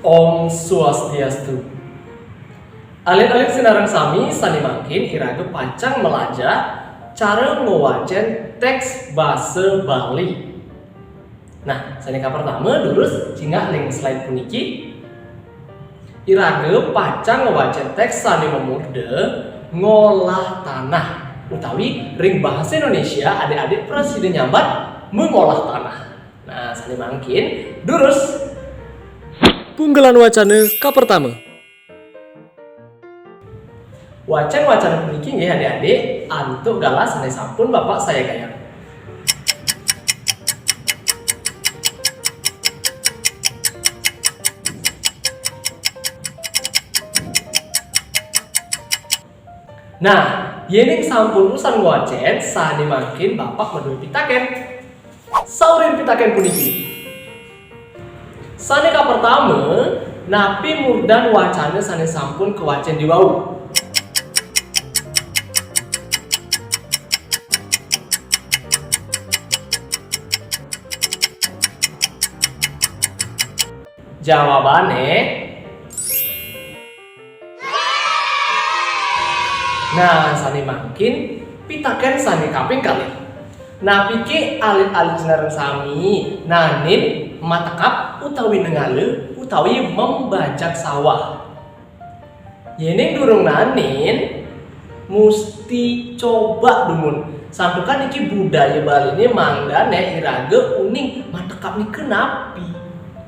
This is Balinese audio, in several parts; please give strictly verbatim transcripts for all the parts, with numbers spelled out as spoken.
Om Swastiastu. Alit-alit sinareng sami, sane mangkin iraga pacang malajah cara ngwacen teks basa Bali. Nah, sane kapertama, durus cingak ring slide puniki. Iraga pacang ngwacen teks sane mamurda ngolah tanah, utawi ring bahasa Indonesia adik-adik prasida nyambat mengolah tanah. Nah, sane mangkin, durus. Punggelan wacana kapertama. Wacan-wacan puniki nggih adik-adik antuk galah sane sampun Bapak sayagayang. Nah, yening sampun usan ngwacen, sane mangkin Bapak madue pitaken. Saurin pitaken puniki. Sane kapertama, napi murdan wacana sane sampun kawacen diwau? Jawabane, nah, sane mangkin pitaken sane kaping kalih. Napike alit-alit sinareng sami naenin matekap utawi nenggala utawi membajak sawah? Yening durung naenin, musti coba dumun. Santukan niki budaya Baline mangdane iraga uning matekap nika napi.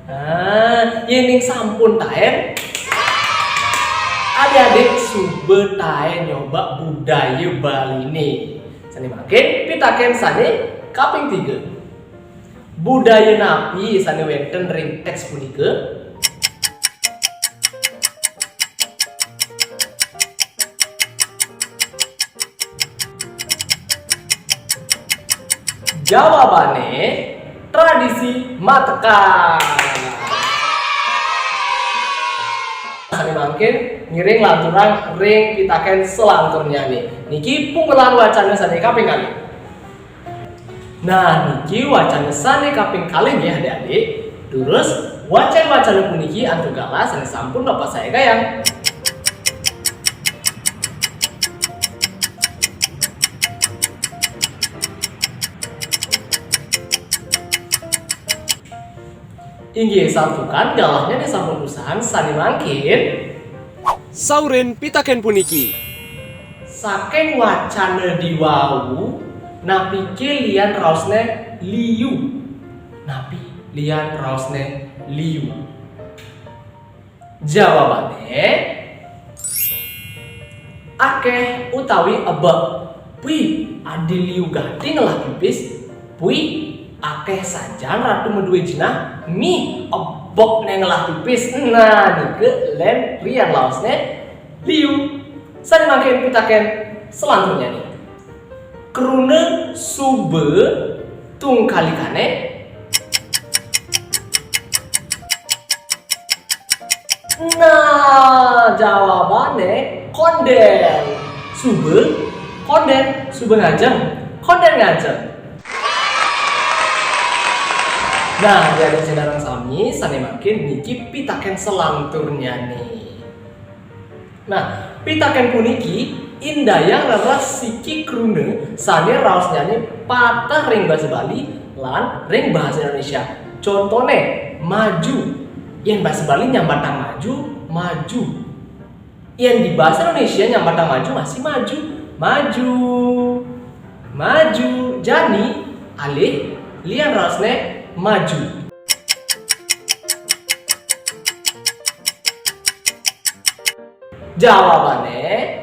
Nah, yening sampun taen, adik-adik suba taen nyoba budaya Baline. Sane mangkin pitaken sane kaping tiga. Budaya napi sane wenten ring teks punika? Jawabane, tradisi matekap. Sane mangkin ngiring lanturang ring pitaken salanturnyane. Niki punggelan wacana sane kaping kalih. Nah, niki wacana sane kaping kalih nggih, adik-adik. Durus, wacan-wacana puniki antuk galah sane sampun Bapak sayagayang. Inggih, santukan galahnyane sampun usan, sane mangkin. Saurin pitaken puniki. Saking wacana diwau, napike lian raosne liu? Napi lian raosne liu? Jawabane, akeh utawi ebek. Pui, adi liu gati ngelah pipis? Pui, akeh sajan ratu madue jinah, mih ebek ne ngelah pipis. Nah, nika len lian raosne liu. Sane mangkin pitaken salanturnyane. Kruna suba tungkalikane. Nah, jawabane konden. Suba konden, suba ngajeng, konden ngajeng. Nah, adik-adik sinareng sami, sane mangkin niki pitaken salanturnyane. Nah, pitaken puniki indayang leres siki kruna sane raosnyane pateh ring basa Bali lan ring basa Indonesia. Contone, maju. Yen basa Bali nyambatang maju, maju. Yen di basa Indonesia nyambatang maju masih maju. Maju. Maju. Jani, alih, lian raosne maju. Jawabane,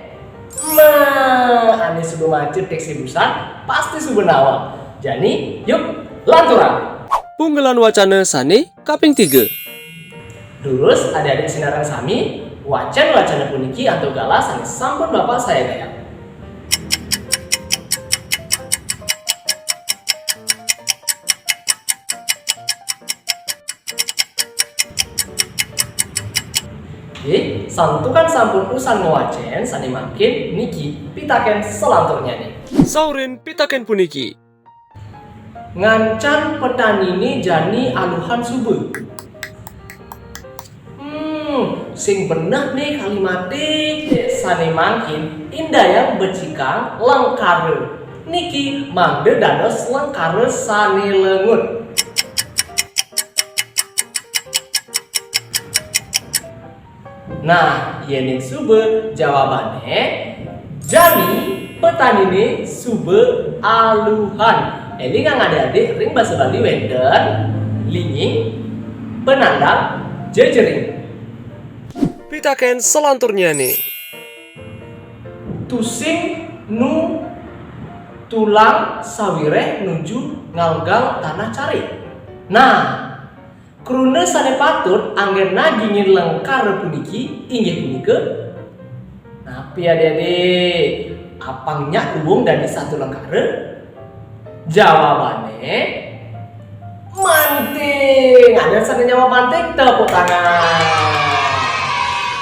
meh, ane suba maca teks sing usan, pasti suba nawang. Jani, yuk, lanturang. Punggelan wacana sane kaping tiga. Durus, adik-adik sinareng sami, wacan wacana puniki antuk galah sane sampun Bapak sayagayang. Nggih, santukan sampun usan ngwacen, sane mangkin niki pitaken salanturnyane. Saurin pitaken puniki. Ngancan petanine jani aluhan suba? Sing beneh né kalimaté, sané mangkin indayang becikang lengkara. Niki mangda dados lengkara sané lengut. Nah, yéning suba jawabané, jani petaniné suba aluhan. Élingang adik-adik, ring basa Bali wénten linging, penandang, jejering. Pitakén selanturnyané. Tusing nu tulang sawiréh nuju ngalgal tanah carik. Nah, kruna sané patut anggén nagingin lengkara puniki inggih punika, napi, adik-adik? Apang nyak luung dadi satu lengkara? Jawabané, manting. Ada sané nyawab manting, tepuk tangan.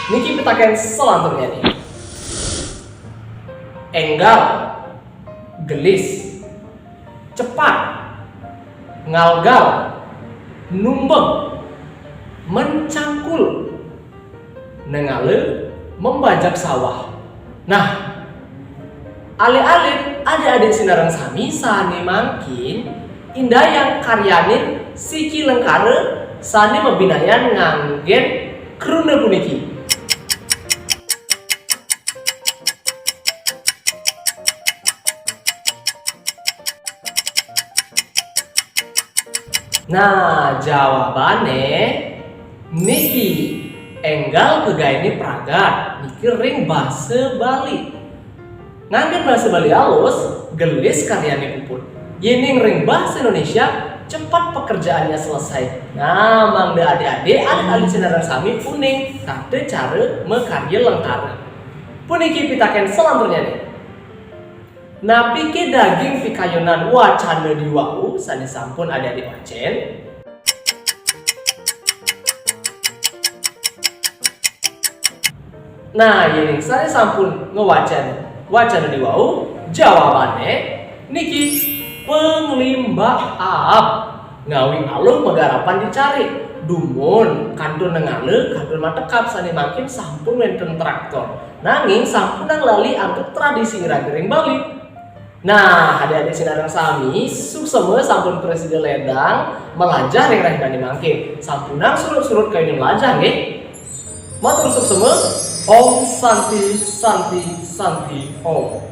Niki pitakén selanturnyané. Énggal, gelis, cepat, ngalgal, numbeng, mencangkul, nengala, membajak sawah. Nah, alit-alit adik-adik sinareng sami sané mangkin indayang karyanin siki lengkara sané mabinayan nganggén kruna puniki. Nah, jawabané niki, énggal gegainé pragat niki ring basa Bali. Nganggén basa Bali alus, gelis karyané puput. Yéning ring basa Indonesia, cepat pekerjaannya selesai. Nah, mangda adik-adik, alit-alit sinareng sami uning tata cara makarya lengkara. Puniki pitakén selanturnyané. Napiké daging pikayunan wacana diwau sané sampun adik-adik wacén? Nah, yéning sané sampun ngwacén wacana diwau, jawabané niki panglimbak aab. Ngawi aluh magarapan di carik. Dumun kantun nengala, kantun matekap, sané mangkin sampun wénten traktor. Nanging sampunang lali antuk tradisi iraga ring Bali. Nah, adik-adik sinareng sami, suksema sampun prasida ledang malajah ring rahinané mangkin. Sampunang surut-surut kayuné malajah, nggih. Matur suksema, Om Santi, Santi, Santi, Om.